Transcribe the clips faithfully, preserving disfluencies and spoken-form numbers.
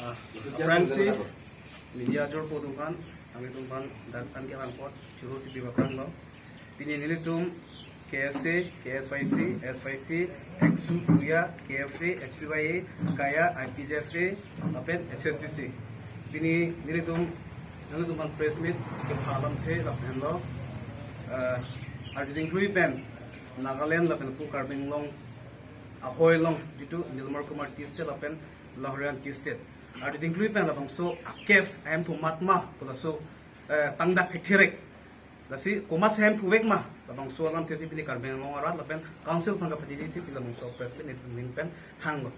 Aphrangsi media ajor po atum aphan, nanglitum aphan dak an ke rangpot choro si biba prang lo. Pini nelitum K S A, K S Y C, S Y C, ACSU, KUYA, K F A, H P Y A, KAYA, I P J F A, lapen H S D C. Pini nelitum, nelitum aphan press meet kepha alamthe lapen lo, eh, arjuding klui pen Nagaland lapen pu Karbi Anglong ahoi along jitu Nilmal Kumar Tea Estate lapen Lahorijan Tea Estate, arjuding klui pen labangso a-case ahemphu matma pu laso, eh, tangdak thekthe rek. Lasi komat ahemphu vek ma, labangso alamthe si pini Karbi Anglong arat lapen council aphan kapachini si pini labangso press meet nelitum pen hanglo.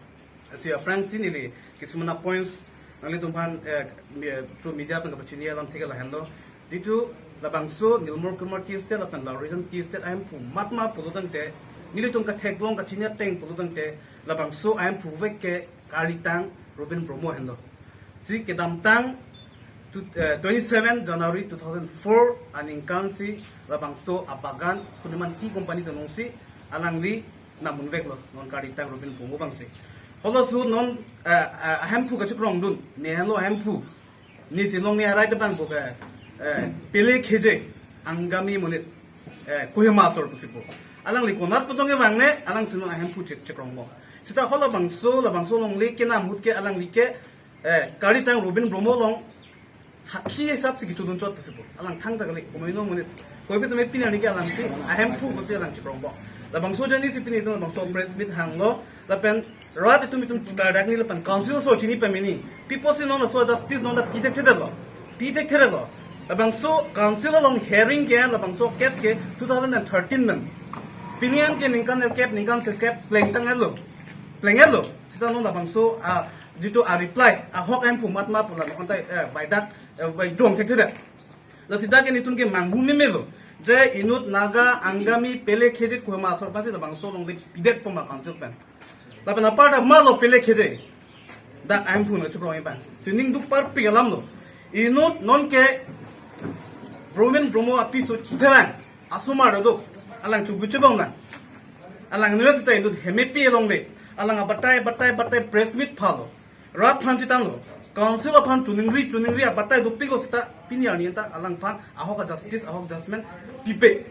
Lasi aphrangsi neli kisumana points nanglitum aphan, eh, mi-, through media pen kapachini alamthe ke lahenlo. Jitu labangso Nilmal Kumar Tea Estate lapen Lahorijan Tea Estate ahemphu matma pulotangte, nelitum katheklong kachini ateng pulotangte, labangso ahemphu vek ke Karitang Rubin Bromo henlo. Si kedamtang tu, eh, twenty-seven January two thousand four aningkan si labangso abagan Huniman Tea Company tonong si alangli namun veklo, non Karitang Rubin Bromo abangsi. Halaso non, eh, eh, ahemphu kachikrongdun, ne henlo ahemphu. Ne si along ne arai tebang bo ke, eh, Pele Kheje, Angami monit, eh, Kohima asor pusi po. Alangli konat potong ke bang ne, alangsi non ahemphu chek, chekrong bo. Seta halabangso, labangso alongle kenam ahut ke alangli ke, eh, Karitang Rubin Bromo along hakhi hisap si kichudun chot pusi po. Alang thangta kali, komoino monit. Koipi tame pini arni ke alangsi ahemphu pusi alang chekrong bo. Labangso ajoine si pini itum labangso press meet hanglo, lapen rat itum itum chukar dak ni lapen council aso chini pamini. Pi apotsi non laso justice non ta pi thekthedetlo. Pi thekthedetlo. Labangso council along hearing ke labangso case ke two thousand and thirteen pen. Pini an ke ningkan kep, ningkan sirkep plengtang etlo. Pleng etlo. Seta non labangso a jitu a-reply, ahok ahemphu matma pu la non ta, eh, baidak, eh, baidom thekthedet. Lasi dak ke nelitum ke manghu memelo. Je inut Naga, Angami, Pele Kheje Kohima asor aphansi labangso alongle pidet poma council pen. Lapen apar ta malo Pele Kheje. Dak ahemphu na chekrong ipan. Si ning duk parpik alamlo. Inut non ke Rubin Bromo apiso chitherang. Asomar do. Alang chugu chebong na. Alang university inut hemepi alongle. Alang abatai, batai, batai press meet phalo. Rat aphan chethanlo. Council aphan choningri, choningri abatai dopiklo seta pini arni ta alangphan ahok a-justice, ahok judgment pipe.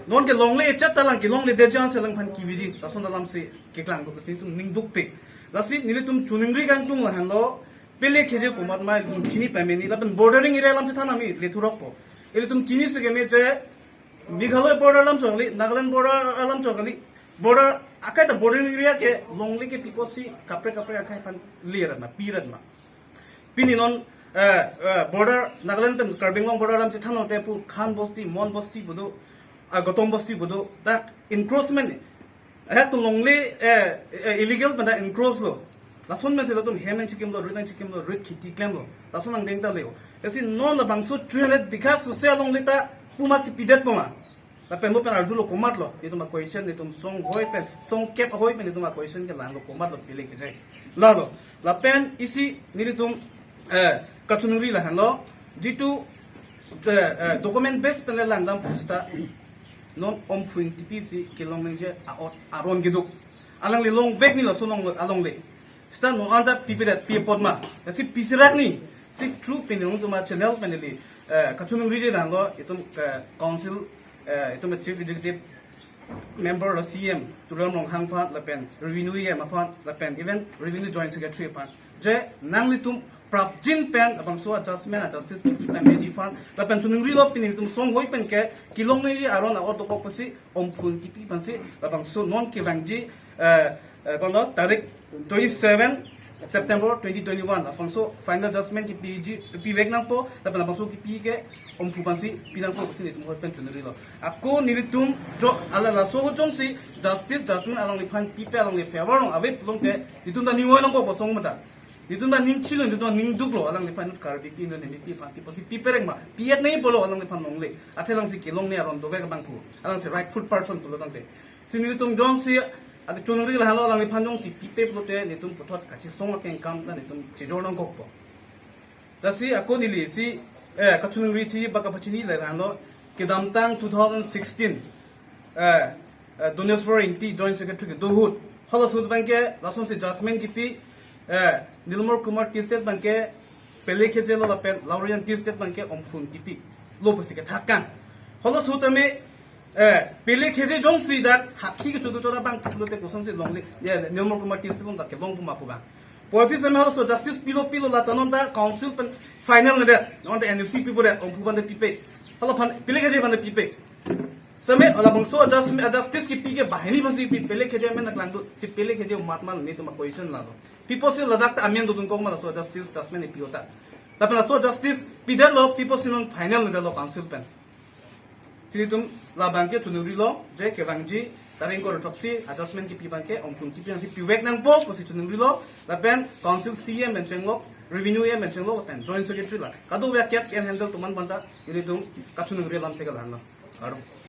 Non ke longle echat ta alang ke longle dejan si alangphan kiviji. Lason alamsi keklang ko pusi itum ning dukpe. Lasi nelitum choningri kangtung lahenlo. Pele Kheje komat ma itum chini pamini lapen bordering area alam chethan ami lethurok po. Ilitum chini si keme je Meghalaya border alam chokli, Nagaland border alam chokli, border akai ta bordering area ke longle ke pi apotsi kaprek kaprek akai aphan lir ma, pirat ma. Pini non, eh, eh, border Nagaland pen Karbi Anglong border alam chethan te pu Khan Bosti, Mon Bosti pu do, ah, Gautam Bosti pu do, dak encroachment Ahem atum longle, eh, eh, illegal pen ta encroach lo. Lason pensi latum hem nangchikimlo, rit nangchikimlo, rit kheti klemlo. Lason nangdeng ta leo. Lasi non labangso three hundred bigha suse alongle ta pu amatsi pidet poma. Lapen mo pen arjulo komatlo. Nelitum a-question, nelitum song ahoi pen, song kep ahoi pen, nelitum a-question kelanglo komatlo Pele Kheje. Lalo. Lapen isi nelitum, eh, kachoningri lahenlo. Jitu, eh, eh, document base pen le langdam pu seta non Omphu Engtipi si kelong nangji a-ot aron keduk. Alangli longvek ni laso along, alongle. Seta non anta pipedet pi apot ma. Lasi pisirak ni. Si through pen nelitum a-channel pen neli, eh, kachoningri lahenlo itum, eh, council, eh, itum a-chief executive member lo C M Tuliram Ronghang aphan lapen revenue E M aphan lapen even revenue joint secretary aphan. Je nanglitum prapjin pen labangso a-judgment a-justice kipi pen meji aphan lapen choningrilo pini nelitum song ahoi pen ke kelong nangji aron a-ot dokok pusi Omphu Engtipi aphansi labangso non kevangji, eh, eh, kono tarik twenty-seven September twenty twenty-one labangso final judgment kipiji, pivek nangpo lapen labangso kipi ke Omphu aphansi pi nangpo pusi nelitum ahoi pen choningrilo. Ako nelitum jo ala laso ahut jongsi justice judgment alangliphan pipe alangli favor along ave pulote nelitum ta ning oi nangkok po song mata. Nelitum ta ning chilo, nelitum ta ning duklo, alangliphan inut Karbi pi inut nemepi aphan pi apotsi piperek ma, pi-et nangji pulo alangliphan longle. Athe alangsi kelongne aron dovek abang pu. Alangsi rightful person pulo tangte. Si nelitum jongsi adi choningri lahenlo alangliphan jongsi pipe pulote nelitum puthot kachesong akengkam ta nelitum chejor nangkokpo. Lasi ako neli si, eh, kachoningri si baka pachini lahenlo kedamtang two thousand sixteen, eh, eh, Doneswar Engti Joint Secretary kedo ahut. Halaso ahut abang ke lasonsi judgment kipi, Eh, Nilmor Kumar Tea Estate abangke Pele Khezhie lo lapen Laurian Tea Estate abangke omphun kipi lo pusi kethak kan. Halaso tame, eh, Pele Khezhie jongsi dak hakhi kechodu choda abang pulote kosonsi longle, eh, Nilmor Kumar Tea Estate along dak kelong pu ma pu abang. Puvoiphit tame halaso justice pilo pilo la ta non ta council pen final ne det, non ta N O C pipo det, omphun abang pipe. Hala aphan Pele Khezhie abang pipe. Seme, labangso adjust-, justice kipi ke banghini aphansi pi, Pele Khezhie amen nangklang do, si Pele Khezhie amat mal netum a-question lalo. Pipo si ladak ta amen dodun kok ma laso justice judgment ipi ota. Lapen laso justice pidetlo, pipo si non final nedetlo council pen. Si netum labangke choningri lo, je kevangji, tarik ingkoi ra throksi, adjustment kipi abangke, omphun kipi abangsi pivek nangpo, pusi choningri lo, lapen council C E M pen chenglok, revenue E M pen chenglok, lapen joint secretary la. Kadokave a-case ke-handle atum aphan ta, netum kachoningri alam si kelang lo. Aro.